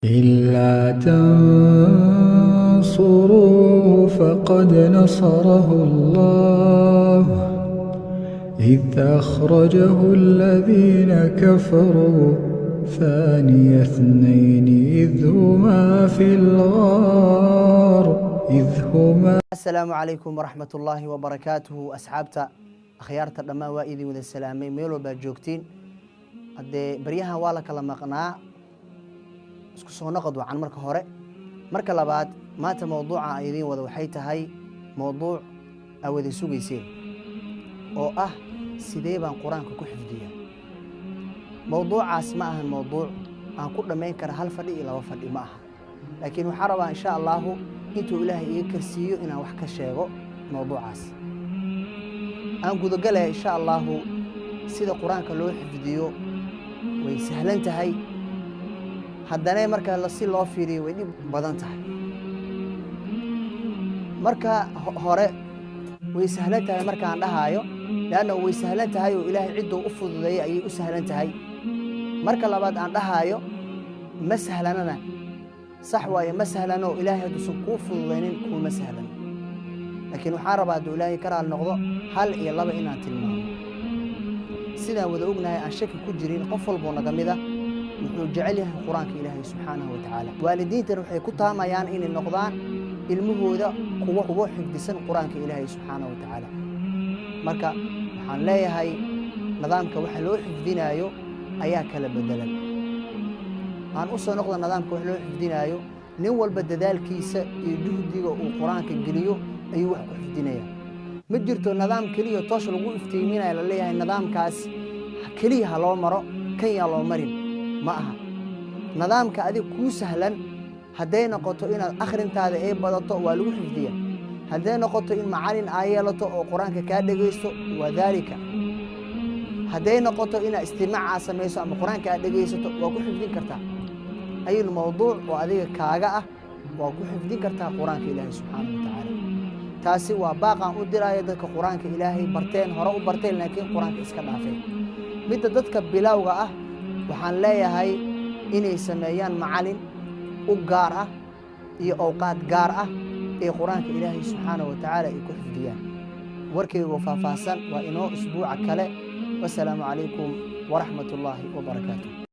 إلا تنصروه فقد نصره الله إذ أخرجه الذين كفروا ثاني اثنين إذ هما في الغار إذ هما Asalaamu calaykum waraxmat ullaahi wabarakaatuhu. Asxaabta, akhyaarta dhammaan waa idin wada salaamay meel walbaad joogtiin. Haddee baryahan waa la kala maqnaa, isku soo noqod wacan. Marka hore, marka labaad, maanta mowduuca aan idiin wada waxay tahay mowduuc aa wada sugayseen oo ah: sidee baan Qur-aanka ku xifdiyaa? Mowduucaas ma ahan mowduuc aan ku dhammayn kara hal fadhi iyo laba fadhi, ma aha, laakiin waxaan rabaa, insha Allahu, intuu Ilaahay iga karsiiyo inaan wax ka sheego mowduucaas. Aan gudagalaya, insha Allahu. Sida Qur-aanka loo xifdiyo way sahlan tahay, haddana marka si loo fiiriyo way dhib badan tahay. Marka hore way sahlan tahay markaan dhahaayo, leanna way sahlan tahay oo Ilaahay cidduu u fududeeyay ayay u sahlan tahay. Marka labaad aan dhahaayo ma sahlanana, sax waaye, ma sahlano. Ilaahay hadduusan kuu fududaynin, kuuma sahlano. Laakiin waxaan rabaa, hadduu Ilaahay ka raali noqdo, hal iyo laba inaan tilmaamo. Sidaan wada ognahay, aan shaki ku jirin, qof walboo naga mid ah wuxuu jecel yahay Qur-aanka Ilaahay subxaanahu wa tacaala. Waalidiintan waxay ku taamayaan inay noqdaan ilmahooda kuwo xifdisan Qur-aanka Ilaahay subxaanahu wa tacaala. Marka waxaan leeyahay, nidaamka waxa loo xifdinaayo ayaa kala bedelan. Aan u soo noqda nidaamka wax loo xifdinaayo. Nin walba dadaalkiisa iyo juhdiga uu Qur-aanka geliyo ayuu wax ku xifdinaya. Ma jirto nidaam keliya toosh lagu iftiiminayo, la leeyahay nidaamkaas keliya ha loo maro, kan yaa loo marin. Ma aha. Nidaamka adig kuu sahlan, hadday noqoto inaad akhrintaada ay badato, waa lagu xifdiya. Hadday noqoto in macalin aa yeelato oo Qur-aanka kaa dhegaysto, waa daalika. Hadday noqoto inaad istimaac aa samayso ama Qur-aanka aad dhegaysato, waa ku xifdin kartaa. Ayil mowduuc oo adiga kaaga ah waa ku xifdin kartaa Qur-aanka Ilaahay subxaanahu wa tacaala. Taasi waa baaqaan u diraayo dadka Qur-aanka Ilaahay barteen, hore u barteen, laakiin Qur-aanka iska dhaafeen. Midda dadka bilowga ah waxaan leeyahay inay sameeyaan macalin u gaar ah iyo awqaad gaar ah ee Qur-aanka Ilaahay subxaanahu wa tacaala ay ku xifdiyaan. Warkaygu faahfaahsan waa inoo isbuuca kale. Wasalaamu calaykum waraxmat ullaahi wabarakaatu.